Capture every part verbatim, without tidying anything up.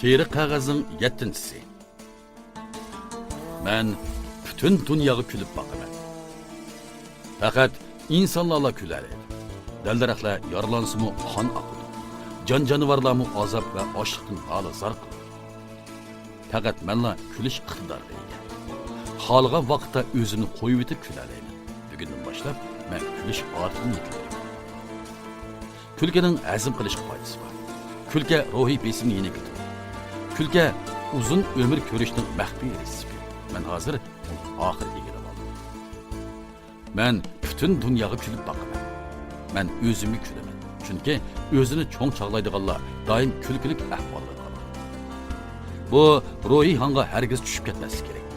تېرە قەغەزنىڭ يەتتىنچىسى. مەن پۈتۈن دۇنياغا كۈلۈپ باقىمەن. پەقەت ئىنسانلارلا كۈلەلەيدۇ. دەل-دەرەخلەر يارىلانسىمۇ قان ئاقىدۇ. جان-جانىۋارلارمۇ ئازاب ۋە ئاچلىقتىن نالە-زار قىلىدۇ. پەقەت مەنلا كۈلۈش ئىقتىدارىغا ئىگە. خالىغان ۋاقىتتا ئۆزۈمنى قويۇۋېتىپ كۈلەلەيمەن. بۈگۈندىن باشلاپ مەن كۈلۈش ئادىتىنى يېتىلدۈردۈم. كۈلكىنىڭ ھەزىم قىلىشقا پايدىسى بار. كۈلكە روھىي بېسىمنى يېنىكلىتىدۇ. كۈلكە ئۇزۇن ئۆمۈر كۆرۈشنىڭ مەخپىي رېتسېپى. مەن ھازىر ئۇنى ئاخىرى ئىگىلەپ ئالدىم. مەن پۈتۈن دۇنياغا كۈلۈپ باقىمەن. مەن ئۆزۈمگە كۈلىمەن. چۈنكى ئۆزىنى چوڭ چاغلايدىغانلار دائىم كۈلكىلىك ئەھۋالدا قالىدۇ. بۇ روھىي ھاڭغا ھەرگىز چۈشۈپ كەتمەسلىك كېرەك.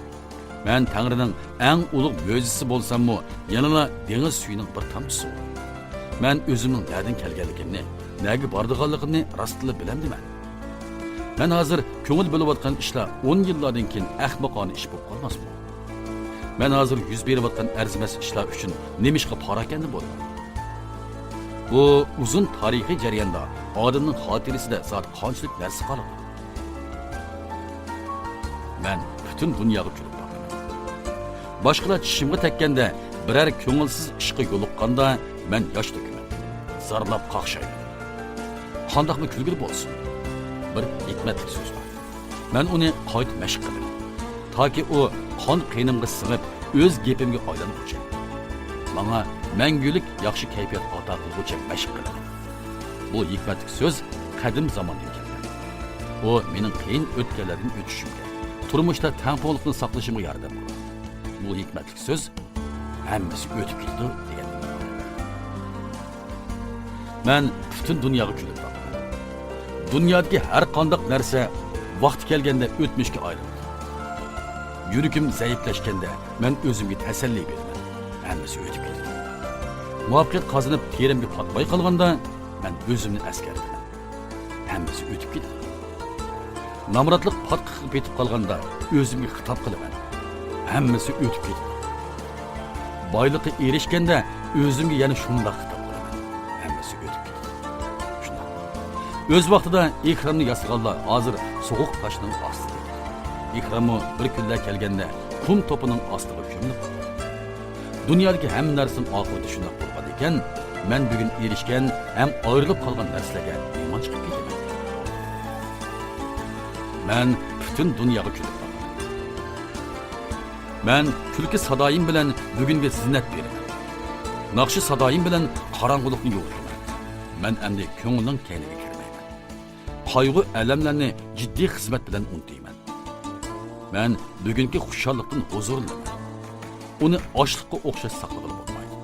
مەن تەڭرىنىڭ ئەڭ ئۇلۇغ مۆجىزىسى بولساممۇ، يەنىلا دېڭىز سۈيىنىڭ بىر تامچىسىغۇ. مەن ئۆزۈمنىڭ نەدىن كەلگەنلىكىمنى، نەگە بارىدىغانلىقىمنى راستتىنلا بىلەمدىمەن؟ مەن ھازىر كۆڭۈل بۆلۈۋاتقان ئىشلار ئون يىللاردىن كېيىن ئەخمىقانە ئىش بولۇپ قالماسمۇ؟ مەن ھازىر يۈز بېرىۋاتقان ئەرزىمەس ئىشلار ئۈچۈن نېمىشقا پاراكەندە بولىمەن؟ بۇ ئۇزۇن تارىخىي جەرياندا ئادەمنىڭ خاتىرىسىدە زادى قانچىلىك نەرسە قالغان؟ مەن پۈتۈن دۇنياغا كۈلۈپ باقىمەن. باشقىلار چىشىمغا تەگكەندە، بىرەر كۆڭۈلسىز ئىشقا يولۇققاندا مەن ياش تۆكىمەن. زارلاپ قاقشايمەن. قانداقمۇ كۈلگىلى بولسۇن؟ بىر ھېكمەتلىك سۆز بار. مەن ئۇنى قايتا مەشىق قىلىمەن. تاكى ئۇ قان قېنىمغا سىڭىپ، ئۆز گېپىمگە ئايلانغۇچە. ماڭا مەڭگۈلۈك ياخشى كەيپىيات ئاتا قىلغۇچە مەشىق قىلىمەن. بۇ ھېكمەتلىك سۆز قەدىم زاماندىن كەلگەن. ئۇ مېنىڭ قىيىن ئۆتكەللەردىن ئۆتۈشۈمگە، تۇرمۇشتا تەڭپۇڭلۇقنى ساقلىشىمغا ياردەم قىلىدۇ. بۇ ھېكمەتلىك سۆز «ھەممىسى ئۆتۈپ كېتىدۇ» دېگەندىن ئىبارەت. مەن پۈتۈن دۇنياغا كۈلۈپ باقىمەن. دۇنيادىكى ھەر قانداق نەرسە ۋاقتى كەلگەندە ئۆتمۈشكە ئايلىنىدۇ. يۈرىكىم زەئىپلەشكەندە مەن ئۆزۈمگە تەسەللى بېرىمەن. ھەممىسى ئۆتۈپ كېتىدۇ. مۇۋەپپەقىيەت قازىنىپ تېرەمگە پاتماي قالغاندا مەن ئۆزۈمنى ئەسكەرتىمەن. ھەممىسى ئۆتۈپ كېتىدۇ. نامراتلىق پاتقىقىغا پېتىپ قالغاندا ئۆزۈمگە خىتاب قىلىمەن. ھەممىسى ئۆتۈپ كېتىدۇ. بايلىققا ئېرىشكەندە ئۆزۈمگە يەنە شۇنداق خىتاب قىلىمەن. ھەممىسى ئۆتۈپ كېتىدۇ. شۇنداق. ئۆز ۋاقتىدا ئېھرامنى ياسىغانلار ھازىر سوغۇق تاشنىڭ ئاستىدا. ئېھراممۇ بىر كۈنلەر كەلگەندە قۇم توپىنىڭ ئاستىغا كۆمۈلۈپ قالىدۇ. دۇنيادىكى ھەممە نەرسىنىڭ ئاقىۋىتى شۇنداق بولغان ئىكەن، مەن بۈگۈن ئېرىشكەن ھەم ئايرىلىپ قالغان نەرسىلەرگە ئىمان چىقىپ كېتىمەن. مەن پۈتۈن دۇنياغا كۈلۈپ باقىمەن. مەن كۈلكە سادايىم بىلەن بۈگۈنگە زىننەت بېرىمەن. ناخشا سادايىم بىلەن قاراڭغۇلۇقنى يوقىتىمەن. مەن ئەمدى كۆڭۈلنىڭ كەينىگە كىرمەيمەن. قايغۇ-ئەلەملەرنى جىددىي خىزمەت بىلەن ئۇنتۇيمەن. مەن بۈگۈنكى خۇشاللىقتىن ھۇزۇرلىنىمەن. ئۇنى ئاشلىققا ئوخشاش ساقلىغىلى بولمايدۇ.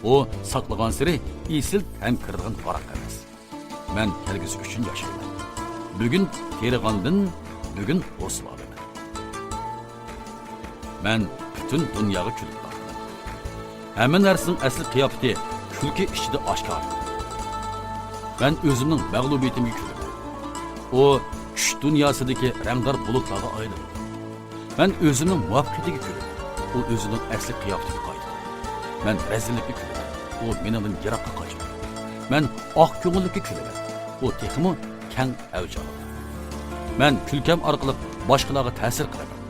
ئۇ ساقلىغانسېرى ئېسىل تەم كىرىدىغان ھاراق ئەمەس. مەن كەلگۈسى ئۈچۈن ياشايمەن. بۈگۈن تېرىغاندىن بۈگۈن ھوسۇل ئالىمەن. مەن پۈتۈن دۇنياغا كۈلۈپ باقىمەن. ھەممە نەرسىنىڭ ئەسلى قىياپىتى كۈلكە ئىچىدە ئاشكارىلىنىدۇ. مەن ئۆزۈمنىڭ مەغلۇبىيىتىمگە كۈلىمەن. ئۇ چۈش دۇنياسىدىكى رەڭدار بۇلۇتلارغا ئايلىنىدۇ. مەن ئۆزۈمنىڭ مۇۋەپپەقىيىتىگە كۈلىمەن. ئۇ ئۆزىنىڭ ئەسلى قىياپىتىگە قايتىدۇ. مەن رەزىللىككە كۈلىمەن. ئۇ مېنىڭدىن يىراققا قاچىدۇ. مەن ئاق كۆڭۈللۈككە كۈلىمەن. ئۇ تېخىمۇ كەڭ ئەۋج ئالىدۇ. مەن كۈلكەم ئارقىلىق باشقىلارغا تەسىر قىلىمەن.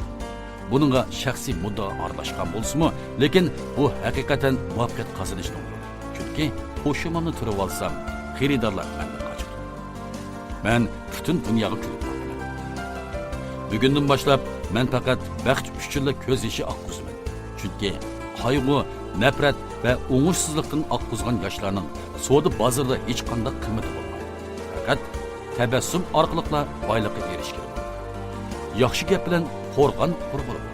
بۇنىڭغا شەخسىي مۇددىئا ئارىلاشقان بولسىمۇ، لېكىن بۇ ھەقىقەتەن مۇۋەپپەقىيەت قازىنىشنىڭ يولى. چۈنكى پوشۇمامنى تۈرۈۋالسام، خېرىدارلار مەندىن قاچىدۇ. مەن پۈتۈن دۇنياغا كۈلۈپ باقىمەن. بۈگۈندىن باشلاپ مەن پەقەت بەخت ئۈچۈنلا كۆز يېشى ئاققۇزىمەن. چۈنكى قايغۇ، نەپرەت ۋە ئوڭۇشسىزلىقتىن ئاققۇزغان ياشلارنىڭ سودا بازىرىدا ھېچقانداق قىممىتى بولمايدۇ. پەقەت تەبەسسۇم ئارقىلىقلا بايلىققا ئېرىشكىلى بولىدۇ. ياخشى گەپ بىلەن قورغان قۇرغىلى بولىدۇ.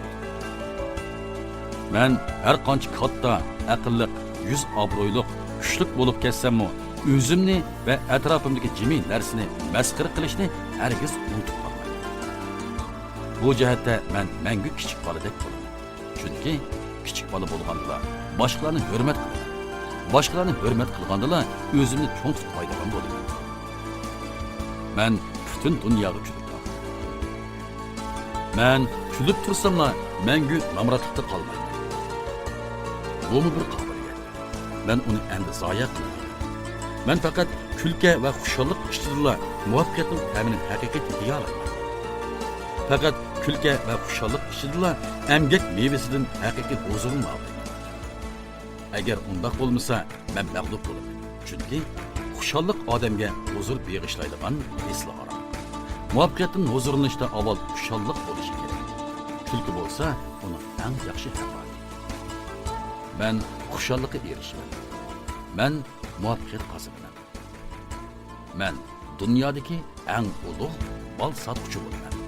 مەن ھەر قانچە كاتتا، ئەقىللىق، يۈز ئابرۇيلۇق، كۈچلۈك بولۇپ كەتسەممۇ، ئۆزۈمنى ۋە ئەتراپىمدىكى جىمى نەرسىنى مەسخىرە قىلىشنى ھەرگىز ئۇنتۇپ قالمايمەن. بۇ جەھەتتە مەن مەڭگۈ كىچىك بالىدەك بولىمەن. چۈنكى كىچىك بالا بولغاندىلا باشقىلارنى ھۆرمەت قىلىمەن. باشقىلارنى ھۆرمەت قىلغاندىلا ئۆزۈمنى چوڭ تۇتمايدىغان بولىمەن. مەن پۈتۈن دۇنياغا كۈلۈپ باقىمەن. مەن كۈلۈپ تۇرساملا مەڭگۈ نامراتلىقتا قالمايمەن. بۇمۇ بىر قابىلىيەت. مەن ئۇنى ئەمدى زايە قىلمايمەن. مەن پەقەت كۈلكە ۋە خۇشاللىق ئىچىدىلا مۇۋەپپەقىيەتنىڭ تەمىنى ھەقىقىي تېتىيالايمەن. پەقەت كۈلكە ۋە خۇشاللىق ئىچىدىلا ئەمگەك مېۋىسىدىن ھەقىقىي ھۇزۇرۇمنى ئالايمەن. ئەگەر ئۇنداق بولمىسا، مەن مەغلۇپ بولىمەن. چۈنكى خۇشاللىق ئادەمگە ھۇزۇر بېغىشلايدىغان ئېسىل ئارام. مۇۋەپپەقىيەتتىن ھۇزۇرلىنىشتا ئاۋۋال خۇشاللىق بولۇشى كېرەك. كۈلكە بولسا ئۇنىڭ ئەڭ ياخشى ھەمراھى. مەن خۇشاللىققا ئېرىشىمەن. مەن مۇۋەپپەقىيەت قازىنىمەن. مەن دۇنيادىكى ئەڭ ئۇلۇغ مال ساتقۇچى بولىمەن.